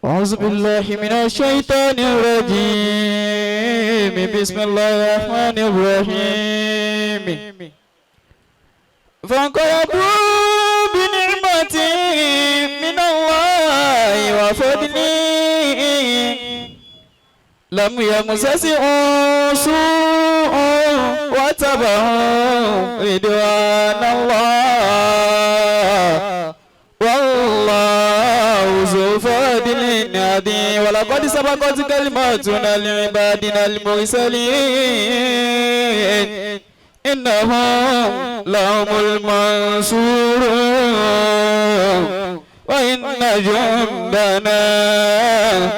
أعوذ بالله من الشيطان الرجيم. بسم الله الرحمن الرحيم. فانقلبوا بنعمة من الله وفضل لم يمسسهم سوء واتبعوا رضوان الله والله ذو فضل عظيم. ولقد سبقت كلمتنا لعبادنا المرسلين إنهم لهم المنصورون وإن جندنا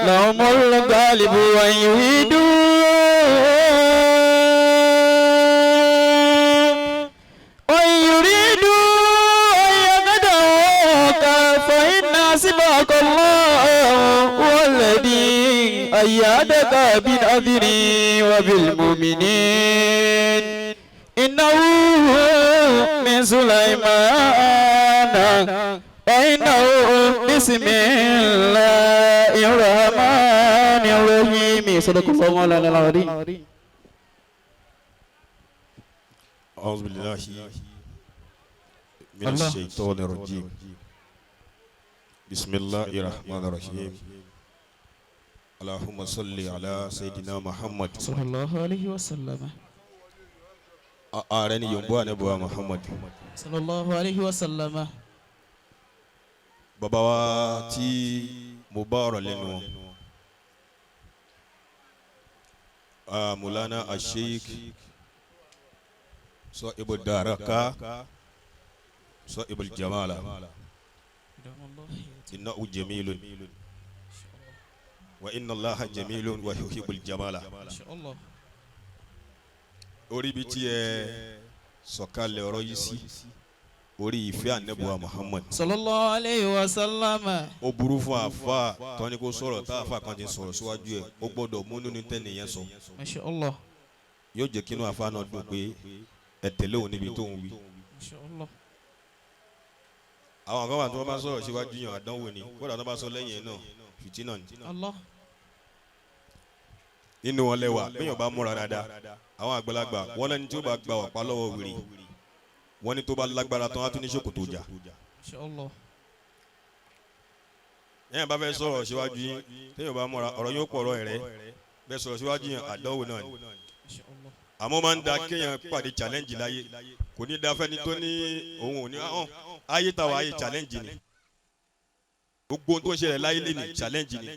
لهم الغالب. وإن يريدوا أن يخدعوك فإن حسبك الله هو الذي أيدك بنصره وبالمؤمنين إنه من سليمان وإنه بسم الله الرحمن الرحيم. صدق الله مولانا العظيم. أعوذ بالله من الله. الشيطان الرجيم. بسم الله الرحمن الرحيم. اللهم صل على سيدنا محمد. صلى الله عليه وسلم. Ààrẹ ni yòǹbó ànábì Muhammad. صلى الله عليه وسلم. Bàbá wa tí mo bá ọ̀rọ̀ lẹ́nu wọn, Mulana Asheik Sọ́ibù Daraka Sọ́ibù Jamala, innahu jamilun wa inna Allaha jamilun wa yuhibbul jamala. ما شاء الله. Orí ibi tí ẹ sọ̀kalẹ̀ ọ̀rọ̀ yìí sí, orí ìfẹ́ ànábì Muhammad. صلى الله عليه وسلم. Ó burú fún àfa tọ́ni kó sọ̀rọ̀ tá àfa kan ti sọ̀rọ̀ síwájú ẹ̀, ó gbọ́dọ̀ múnú ní tẹ́nìyẹn sọ. ما شاء الله. Yóò jẹ́ kínú àfa náà dùn pé ẹ tẹ̀lé òun níbi tó ń wí. ما شاء الله. Àwọn kan wà tí wọ́n bá sọ̀rọ̀ síwájú yàn, àdánwò ni. Kódà tó bá sọ lẹ́yìn ẹ̀ náà, fìtínà ni. الله. Nínú wọn lẹ́wà bẹ́yàn bá múra dáadáa. Àwọn àgbàlagbà wọn lẹ́ni tí ó bá gba ọ̀pá lọ́wọ́ wèrè, wọ́n ní tó bá lágbára tán, á tún ní ṣòkòtò jà. ما شاء الله. Yẹn bá fẹ́ sọ̀rọ̀ síwájú yín, téèyàn bá múra, ọ̀rọ̀ yóò pọ̀, ọ̀rọ̀ ẹ̀rẹ́ bẹ́ẹ̀ sọ̀rọ̀ síwájú yẹn, àdánwò náà ni. ما شاء الله. Àmọ́ máa ń da kéèyàn pàdé challenge láyé. Kò ní da fẹ́ni tó ní òun ò ní ahọ́n ayé táwa. Ayé challenge ni. Gbogbo ohun tó ń ṣẹlẹ̀ láyé lé ní challenge ni.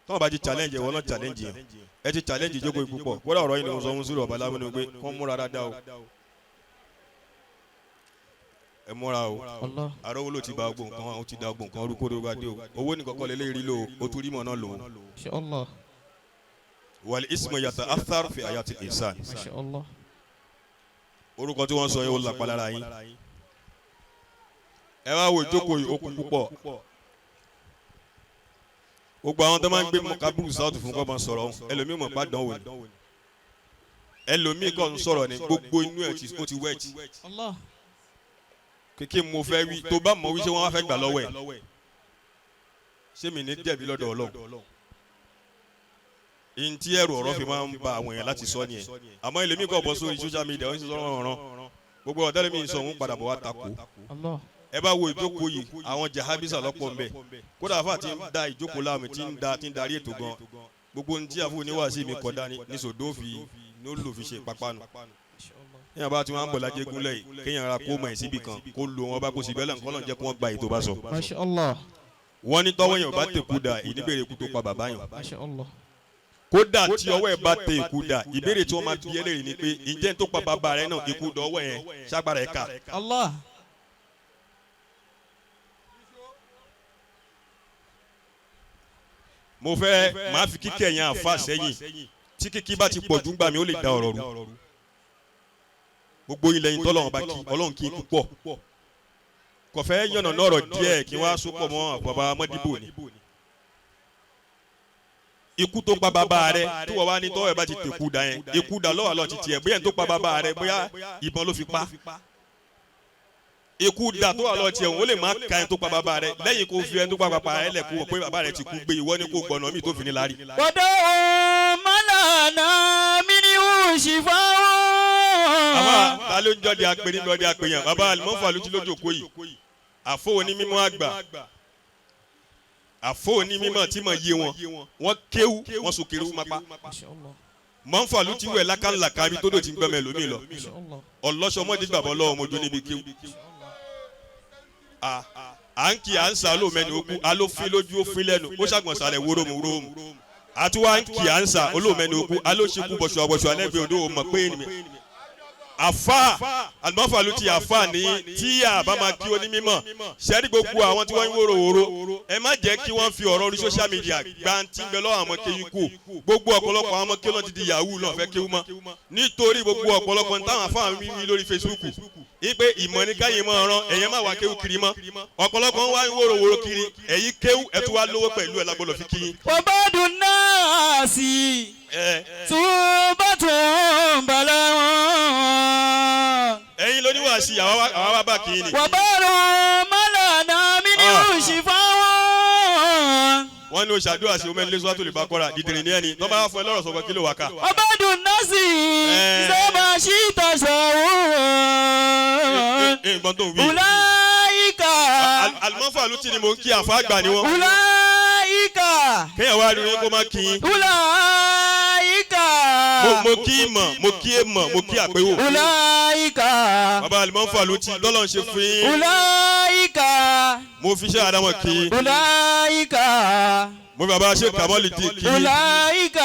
Tọ́wọ́n bá ti challenge ẹ̀, wọ́n náà challenge yẹn. Ẹ ti challenge ìjókòó yìí púpọ̀. Kódà ọ̀rọ̀ yìí ni mo sọ fún sùúrù ọ̀bá lámúnú pé kọ́ múra dáadáa o, ẹ múra o. الله. Arówó ló ti ba gbogbo nǹkan, ó ti da gbogbo nǹkan orúkọ tó bá dé o. Owó nìkan kọ́ lélẹ́yìí rí lò ó, ó tún rí mọ̀ náà lò ó. ما شاء الله. Wal ismu yata'athar fi hayati insan. ما شاء الله. Orúkọ tí wọ́n sọ yẹn, ó lápá lára yín. Ẹ wá wo ìjókòó yìí, ó kún púpọ̀. Gbogbo àwọn tó máa ń gbé Kábírù South fún kọ́ máa sọ̀rọ̀ ọ̀hún, ẹlòmíì mọ̀ pàdánwò ni, ẹlòmíì kàn ń sọ̀rọ̀ ní gbogbo inú ẹ̀ tí ó ti wet. الله. Kékeré mo fẹ́ wí tó bá mọ̀ wí, ṣé wọ́n wá fẹ́ gbà lọ́wọ́ ẹ̀? Ṣé mi ní jẹ̀bi lọ́dọ̀ Ọlọ́run ntí ẹrù ọ̀rọ̀ fi máa ń ba àwọn èèyàn láti sọ nìyẹn. Àmọ́ ẹlòmíì kàn bọ́ sórí social media, wọ́n ń sọ̀rọ̀ ọ̀ràn gbogbo ọ̀tẹ́lẹ̀mí sọ, òun padà bọ̀ wá takò. الله. Ẹ bá wo ìjókòó yìí, àwọn jahabisa lọ́pọ̀ ń bẹ. Kódà àfa ti ń da ìjókòó láàmì, tí ń da, tí ń darí ètò gan. Gbogbo ohun tí àfọ oníwàásí mi kọ̀ dání ní sòdó fi ní ó lò fi ṣe pápánu. ما شاء الله. Kéèyàn bá ti wọn bọ̀ lájẹgúnlẹ̀ yìí, kéèyàn ra kó mọ̀ ẹ̀ síbi kan, kó lo wọn bá kó síbẹ̀ lẹ́nu kọ́lọ́n jẹ́ kó wọ́n gba ètò bá sọ. ما شاء الله. Wọ́n ní tọ́wọ́ yẹn ò bá tẹ̀kú da, ìníbèrè ikú tó pa bàbá yẹn. ما شاء الله. Kódà tí ọwọ́ ẹ̀ bá tẹ ikú da, ìbéèrè tí wọ́n máa bí ẹlẹ́rìí ni pé ǹjẹ́ tó pa bàbá rẹ náà, ikú dọ́wọ́ yẹn ṣágbára ẹ̀ ká? الله. Mo fẹ́ máa fi kíkẹ́ yẹn àfa sẹ́yìn. Tí kíkí bá ti pọ̀ jù ń gbà mí, ó lè da ọ̀rọ̀ rú. Gbogbo ilẹ̀ yìí tọ́lọ́run bá kí, Ọlọ́run kí púpọ̀. Kò fẹ́ yànnà lọ́rọ̀ díẹ̀ kí wọ́n á sopọ̀ mọ́ bàbá mọ́dìbò ni. Ikú tó pa bàbá rẹ tí wọ́n wá ní tọ́wọ́ ẹ̀ bá ti tẹ̀kú da yẹn, ikú da lọ́wọ́ àlọ́ ti tiẹ̀, bóyá ní tó pa bàbá rẹ, bóyá ìbọn ló fi pa. Ikú dà tó wà lọ tiẹ̀ òun ó lè má ka ẹni tó pa bàbá rẹ̀ lẹ́yìn kó fi ẹni tó pa bàbá rẹ̀ lẹ̀ kó wọ̀ pé bàbá rẹ̀ ti kú gbé ìwọ ni kó gbọ̀nà mi tó fi ní lárí. وداء ملأنا منه شفاء. Àbá ta ló ń jọ́ di apè níbi ọdẹ apè yẹn bàbá alimọ́fà ló ti lójú òkó yìí àfọ onímọ̀ àgbà àfọ onímọ̀ tí mọ̀ yé wọn wọ́n kéwú wọ́n sọ kéwú mápá mọ̀nfà ló ti wẹ̀ lákàlàkà ibi tó dò ti ń gbẹmẹ lómi lọ ọlọ́sọmọdé gbàgbọ́ lọ́wọ́ mojú níbi kéwú à ń kí à ń sà lómẹ́ni okú alófin lójú ó fin lẹ́nu ó ṣàgbọ̀nsálẹ̀ wórómù wórómù àtiwá ń kí à ń sà olómẹ́ni okú alóṣekú bọ̀ṣùà bọ̀ṣùà lẹ́gbẹ̀ẹ́ odò mọ̀ pé ènìyàn àfa àlùmọ́fà ló ti àfa ní tí a bá máa kí onímọ̀ sẹ́rí gbogbo àwọn tí wọ́n ń wòrò wòrò ẹ má jẹ́ kí wọ́n fi ọ̀rọ̀ orí social media gbanti ń bẹ lọ́wọ́ àwọn kéwú kù gbogbo ọ̀pọ̀lọpọ̀ àwọn ọmọ kéwú náà ti di yahoo náà fẹ́ kéwú mọ́ nítorí gbogbo ọ̀pọ̀lọpọ̀ táwọn afáwọn mi wí lórí Facebook ipe ìmọ̀ ní káyé mọ́ ọ̀ràn ẹ̀yẹ́ má wá kéwú kiri mọ́ ọ̀pọ̀lọpọ̀ ń wá ń wòrò wòrò kiri ẹ̀yí kéwú ẹ̀ tún wá lówó pẹ̀lú ẹ̀ lágbọ́dọ̀ fi kíyìn. وبعد الناس توبة بلاء. Ẹ̀yin lóníwàásí àwa wá bá kí ni. وبار ملأنا منه شفاء. Wọ́n ní o ṣàdúrà sí omi ẹlẹ́sọ́ tó lè bá kọ́ra dídìrín ní ẹni tó bá fún ẹ lọ́rọ̀ sọ̀kọ́ kí ló wà ká. وبعد الناس إذا ما شئت شاء. Nǹkan tó ń wí. أولئك Àlùmọ́fà ló ti ni mò ń kí àfa àgbà ni wọ́n. أولئك Kéèyàn wá rí yín kó má kí yín. أولئك Mo kí ìmọ̀ mo kí èmọ̀ mo kí àpéwò. أولئك Bàbá àlùmọ́fà ló ti lọ́lọ́ ń ṣe fún yín. أولئك Mo fi iṣẹ́ àdámọ̀ kí yín. أولئك Mo fi bàbá ṣe kàmọ́lì dì kí yín. أولئك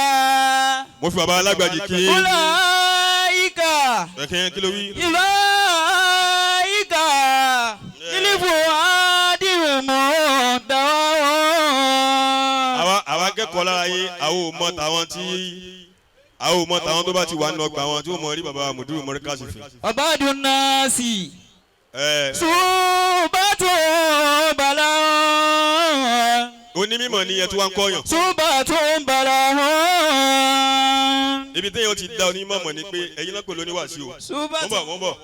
Mo fi bàbá alágbàjì kí yín. أولئك Ẹ̀kẹ́ kí ló wí. أولئك للفؤاد دواء. Àwa akẹ́kọ̀ọ́ lára yín àwọn ò mọ tàwọn tí àwọn ò mọ tàwọn tó bá ti wà nínú ọgbà wọn tí wọ́n mọ rí bàbá mùdúrù mọ́ríkàsì fún. وبعد الناس صوبة بلاء. Onímọ̀ ni ẹ tí wọ́n ń kọ́yàn. صوبة بلاء. Ibi téèyàn ti da onímọ̀ mọ̀ ni pé ẹ̀yin náà pè lóníwàásí o. صوبة Wọ́n bọ̀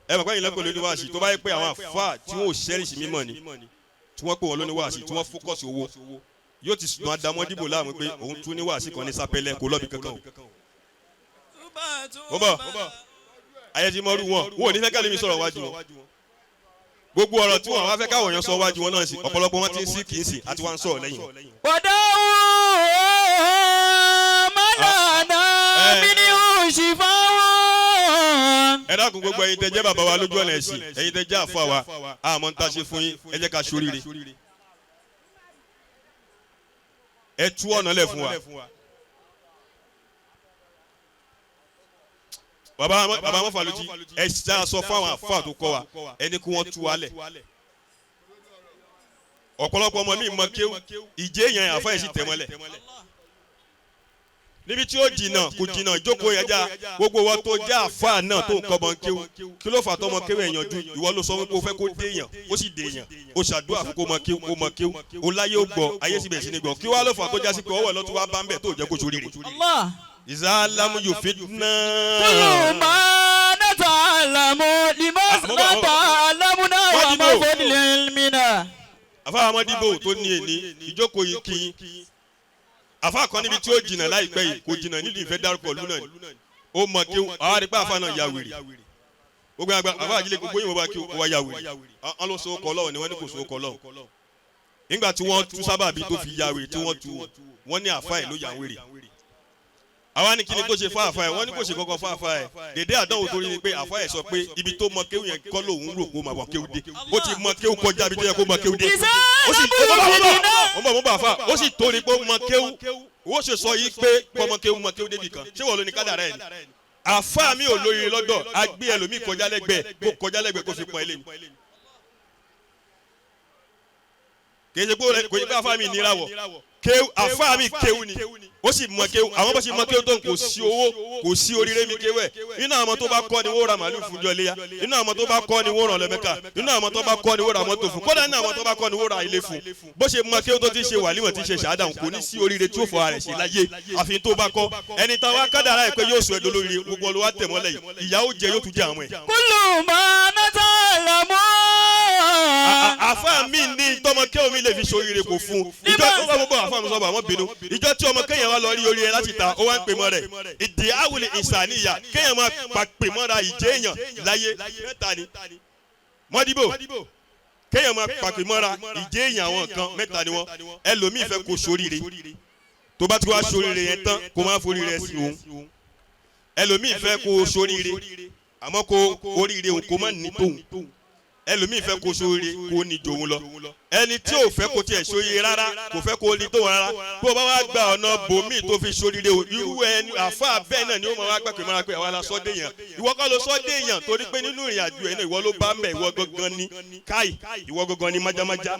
ẹ bàbá yìí náà pè lóníwàásí tó bá yẹ pé àwọn àfáà tí wọ́n ò ṣẹ́rìṣì mímọ̀ ni tí wọ́n pè wọ́n lóníwàásí tí wọ́n fókọ̀sì owó yóò ti sùn àdàmọ́ dìbò láàmú pé òun tún níwàásí kan ní sápẹ́lẹ̀ kó lọ́ọ̀bì kankan o. Wọ́n bọ̀ ayé ti mọ́rú wọn wọn ò ní fẹ́ ká lèmi sọ̀rọ̀ wájú wọn gbogbo ọ̀rọ̀ tí wọn wá fẹ́ káwọn èèyàn sọ wájú wọn náà sí ọ̀pọ̀lọpọ̀ wọn ti ń sí kì í sí àti wọn ń sọ̀rọ̀ lẹ́yìn wọn. وداء ملأنا منه شفاء. Ẹ dákun gbogbo ẹ̀yin tẹ́ jẹ́ bàbá wa lójú ọ̀nà ẹ̀sìn ẹ̀yin tẹ́ jẹ́ àfọ wa àmọ́ ń ta ṣe fún yín ẹ jẹ́ ká ṣoríire ẹ tú ọ̀nà lẹ̀ fún wa. Bàbá Mọ́fàlùjì ẹ ṣá sọ fún àwọn àfọ tó kọ́ wa ẹni kí wọ́n tú wa lẹ̀ ọ̀pọ̀lọpọ̀ ọmọ mi mọ kéwú ìjẹ́ yẹn àfọ yẹn sì tẹ̀ mọ́lẹ̀ níbi tí ó jìnnà kò jìnnà ìjókòó yẹn já gbogbo wọn tó já àfa náà tó ń kọ́ mọ kéwú kí ló fà tọmọ kéwú yẹn yanjú ìwọ ló sọ wípé o fẹ́ kó déyàn ó sì déyàn ó ṣàdúrà fún kó mọ kéwú kó mọ kéwú ó láyé ó gbọ́ ayé sì bẹ̀rẹ̀ sí ní gbọ́ kí wàá ló fà tó já sí pé ọwọ́ ẹ̀ lọ́tún wá bá ń bẹ̀ tó jẹ́ kó sórí rẹ̀. Allah. Ìsàlámù yóò fi ná. كل ما نتعلم لما نتعلمنا وما فضل علمنا. Àfa amadibo tó ní èní ìjókòó yìí kí yín àfa kan níbi tí ó jìnnà láìpẹ́ yìí kò jìnnà nídìí ìfẹ́ dárúkọ ìlú náà ni ó mọ kí àwọn àdìpá àfa náà ya wèrè gbogbo àgbà àfa àjílẹ̀ gbogbo yìí wọ́n bá kí ó wá ya wèrè wọ́n ló so kọ́ lọ́wọ́ ni wọ́n ní kò so kọ́ lọ́wọ́ nígbà tí wọ́n tú sábàbí tó fi ya wèrè tí wọ́n tú wọ́n ní àfa ẹ̀ ló ya wèrè àwa ní kí ni tó ṣe fún àfa ẹ̀ wọ́n ní kò ṣe kọ́kọ́ fún àfa ẹ̀ dédé àdánwò torí ni pé àfa ẹ̀ sọ pé ibi tó mọ kéwù yẹn kọ́ lòun rò kó máa wọ kéwù dé ó ti mọ kéwù kọjá ibi tó yẹ kó mọ kéwù dé ó sì ó bọ̀ àfa ó sì torí pé ó mọ kéwù ó sì sọ yìí pé kọ́mọ kéwù mọ kéwù débi kan ṣé wọ́n ló ní kádàrá ẹ̀ ni àfa mi ò lórí lọ́dọ̀ a gbé ẹlòmíì kọjá lẹ́gbẹ̀ẹ́ kó kọjá lẹ́gbẹ̀ẹ́ kó fi pọ́n ilé mi kì í ṣe pé kò ní pé àfa mi nira wọ̀ kéwù àfa mi kéwù ni ó sì mọ kéwù àwọn bó ṣe mọ kéwù tó ń kò sí owó kò sí oríire mi kéwù ẹ nínú àwọn tó bá kọ́ ni wọ́n ra màálù fún jọléyà nínú àwọn tó bá kọ́ ni wọ́n ràn lọ́mẹ́ka nínú àwọn tó bá kọ́ ni wọ́n ra mọ́tò fún kódà nínú àwọn tó bá kọ́ ni wọ́n ra ilé fún bó ṣe mọ kéwù tó ti ṣe wàlíwọ̀n ti ṣe ṣàádà kò ní sí oríire tí ó fọ ara rẹ̀ ṣe láyé àfi tó bá kọ́ ẹni tá wá kádàrá ẹ̀ pé yóò sọ ẹ̀dọ́ lórí gbogbo ọlọ́wà tẹ̀mọ́lẹ̀ yìí ìyà ó jẹ yóò tún jẹ àwọn ẹ̀. كل ما نتعلم Àfa mi ní tọmọ kẹ́ omi lè fi ṣoríire kò fún ìjọ tó bá gbogbo àfa mi sọ bá wọn bínú ìjọ tí ọmọ kéèyàn wá lọ rí orí ẹ láti ta ó wá ń pè mọ́ rẹ̀ ìdí àwùlẹ̀ ìsàníyà kéèyàn máa pè mọ́ra ìjẹ́ èèyàn láyé mẹ́ta ni mọ́díbò kéèyàn máa pàpè mọ́ra ìjẹ́ èèyàn àwọn kan mẹ́ta ni wọ́n. Ẹlòmíì fẹ́ kó ṣoríire, tó bá ti wá ṣoríire yẹn tán kó má foríire sí òun. Ẹlòmíì fẹ́ kó ṣoríire àmọ́ kó oríire òun kó má ní tóun. Ẹlòmíì fẹ́ kó ṣoríire kó ní jòun lọ. Ẹni tí ò fẹ́ kó tiẹ̀ ṣoríire rárá, kò fẹ́ kó ní tóun rárá, bó o bá wá gba ọ̀nà bòmíì tó fi ṣoríire o, irú ẹni àfa bẹ́ẹ̀ náà ni ó máa wá gbàgbé mọ́ra pé àwa la sọ́ déyàn, ìwọ kọ́ ló sọ́ déyàn, torí pé nínú ìrìn àjò ẹ̀ náà ìwọ ló bá ń bẹ̀, ìwọ gangan ni káì, ìwọ gangan ni májámájá,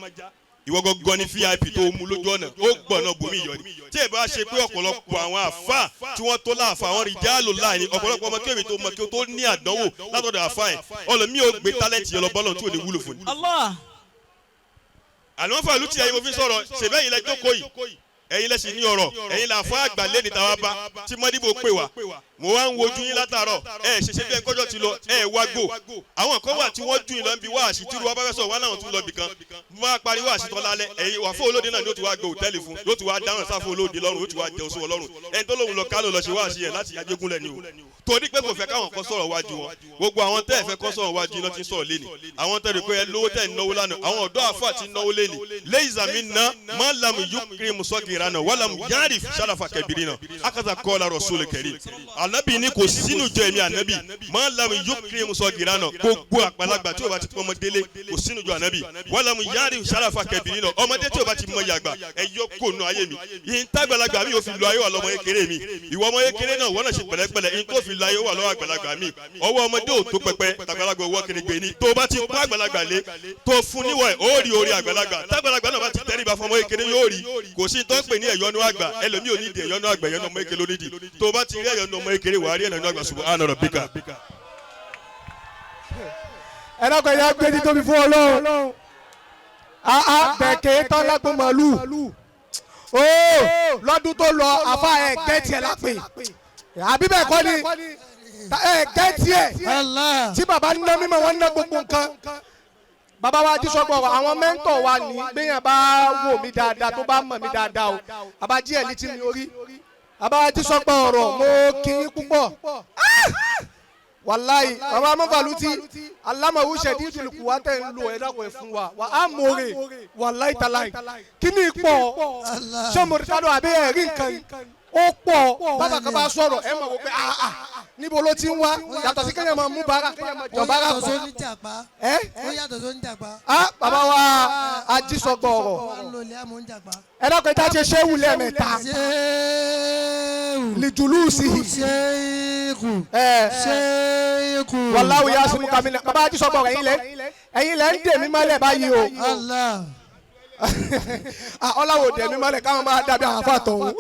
ìwọ gangan ni VIP tó mú lójú ọ̀nà, ó gbọ̀nà bòmí yọ ni. Tí ẹ bá ṣe pé ọ̀pọ̀lọpọ̀ àwọn àfa tí wọ́n tó láàfa àwọn rìjálò láàrin ọ̀pọ̀lọpọ̀ ọmọ kéwì tó mọ kí o tó ní àdánwò látọ̀dọ̀ àfa yẹn, ọlọ́mí ò gbé tálẹ́ǹtì yẹn lọ bọ́lọ̀ tí ò ní wúlò fún ni. Àlọ́ fún àlùtí ẹ̀yin mo fi sọ̀rọ̀ ṣèbẹ́ yìí lẹ jókòó yìí, ẹ̀yin lẹ sì ní ọ̀rọ̀, ẹ̀yin là fún àgbà lẹ́ni táwa bá tí mọ́dìbò pè wá. Mo wá ń wojú yín látàárọ̀, ẹ ṣẹṣẹ bí ẹ kọjọ ti lọ, ẹ wá gbò. Àwọn kan wà tí wọ́n jù yín lọ níbi wáàsí tí wọ́n bá fẹ́ sọ wá láwọn tún lọ bìkan. Mo máa parí wáàsí tán lálẹ́, ẹ̀yin wà fún olóde náà ni ó ti wá gbé òtẹ́ẹ̀lì fún, yóò ti wá dáhùn sáfún olóde lọ́rùn, ó ti wá jẹun sí wọn lọ́rùn. Ẹni tó lóun lọ Kánò lọ ṣe wáàsí yẹn láti Ajégúnlẹ̀ ni o. Torí pé kò fẹ́ káwọn kan sọ̀rọ̀ wájú wọn. Gbogbo àwọn tẹ́ ẹ fẹ́ kọ́ sọ̀rọ̀ wájú iná ti ń sọ̀rọ̀ léni. Àwọn tẹ́ rò pé ẹ lówó tẹ́ ń náwó lánàá, àwọn ọ̀dọ́ àfà ti ń náwó léni. Léyìí mi ná má lamu yukiri musọ́kìrà náà wàlámù yáàrì sàràfà kẹbìrì náà akásà kọ́ọ̀lá rọ̀ṣọ́lẹ̀ kẹrì. Ànábì ní kò sínú jọ èmi ànábì má lamu yukiri musọ́kìrà náà gbogbo àgbàlagbà tí o bá ti pọ́nmọ délé kò sínú jọ ànábì wàlámù yáàrì sàràfà kẹbìrì náà ọmọdé tí o bá ti mọ yàgbà ẹ yọ kó nu ayé mi. Yìí ń tàgbàlagbà mi ò fi lu ayé wà lọ́mọ kékeré mi. Ìwọ ọmọ kékeré náà wọ́n náà ṣe pẹ̀lẹ́pẹ̀lẹ́ yìí tó fi lu ayé wà lọ́wọ́ àgbàlagbà mi. Ọwọ́ ọmọdé ò tó pẹpẹ tàgbàlagbà owó kérégbé ni. Tó o bá ti kó àgbàlagbà lé tó fún níwọ̀ ẹ̀ ó rí orí àgbàlagbà. Tàgbàlagbà náà bá ti tẹríba fún ọmọ kékeré yóò rí. Kò sí tó ń pè ní ẹ̀yọ́nú àgbà, ẹlòmíì ò ní di ẹ̀yọ́nú àgbà, ẹ̀yọ́nú ọmọ kékeré ló ní di. Tó o bá ti rí ẹ̀yọ́nú ọmọ kékeré wàá rí ẹ̀yọ́nú àgbà. Subhana rabbika. Ẹ dákun ẹ̀yà gbé títóbi fún Ọlọ́run. Àá bẹ̀kẹ́ tán lágbo màlúù. Ó lọ́dún tó lọ àfa ẹ̀ gẹ́tì ẹ̀ lápè. Àbí bẹ́ẹ̀ kọ́ ni ẹ̀ gẹ́tì ẹ̀ tí bàbá ná mímọ́ wọn ná gbogbo nǹkan. Bàbá wa jísọgbọ àwọn mẹ́ńtọ̀ wa ní gbẹ̀yàn bá wò mí dáadáa tó bá mọ̀ mí dáadáa o. Àbá jí ẹ̀ létí mi orí. Bàbá wa jísọgbọ ọ̀rọ̀ mo kí yín púpọ̀. Wàláyé bàbá amọ̀fàlùtì alámọ̀wù ṣẹ̀dí ìdùlùkù wa tẹ̀ ń lo ẹ̀ dàpọ̀ ẹ̀ fún wa wà á mòrè wàláyé tàláyé kí ni pọ̀ sọmọdé àbí ẹ̀rí nǹkan yìí ó pọ̀ bàbá kan bá sọ̀rọ̀ ẹ̀ mọ̀ wò pé àà níbo ló ti ń wá yàtọ̀ sí kéèyàn máa mú bàrà jọ bàrà ó pọ̀ yàtọ̀ sóní jàpá. ẹ́ ó yàtọ̀ sóní jàpá. á bàbá wa ajísọgbọ̀ ọ̀rọ̀ wà á lò lé àmọ́ ń jàpá. ẹ dákun ẹ já ṣe ṣéwù lẹ́ẹ̀mẹ́ta ṣéwù. lìjùlùsì ṣéèkù. ẹ ṣéèkù. wàláwù yà sùnmù kàmínà bàbá ajísọgbọ̀ ọ̀rọ̀ ẹ̀yin lẹ́ ń dè mí mọ́lẹ̀ báyìí o. Allah. Ọláwò dè mí mọ́lẹ̀ káwọn máa dàbí àwọn afọ àtọ̀hún.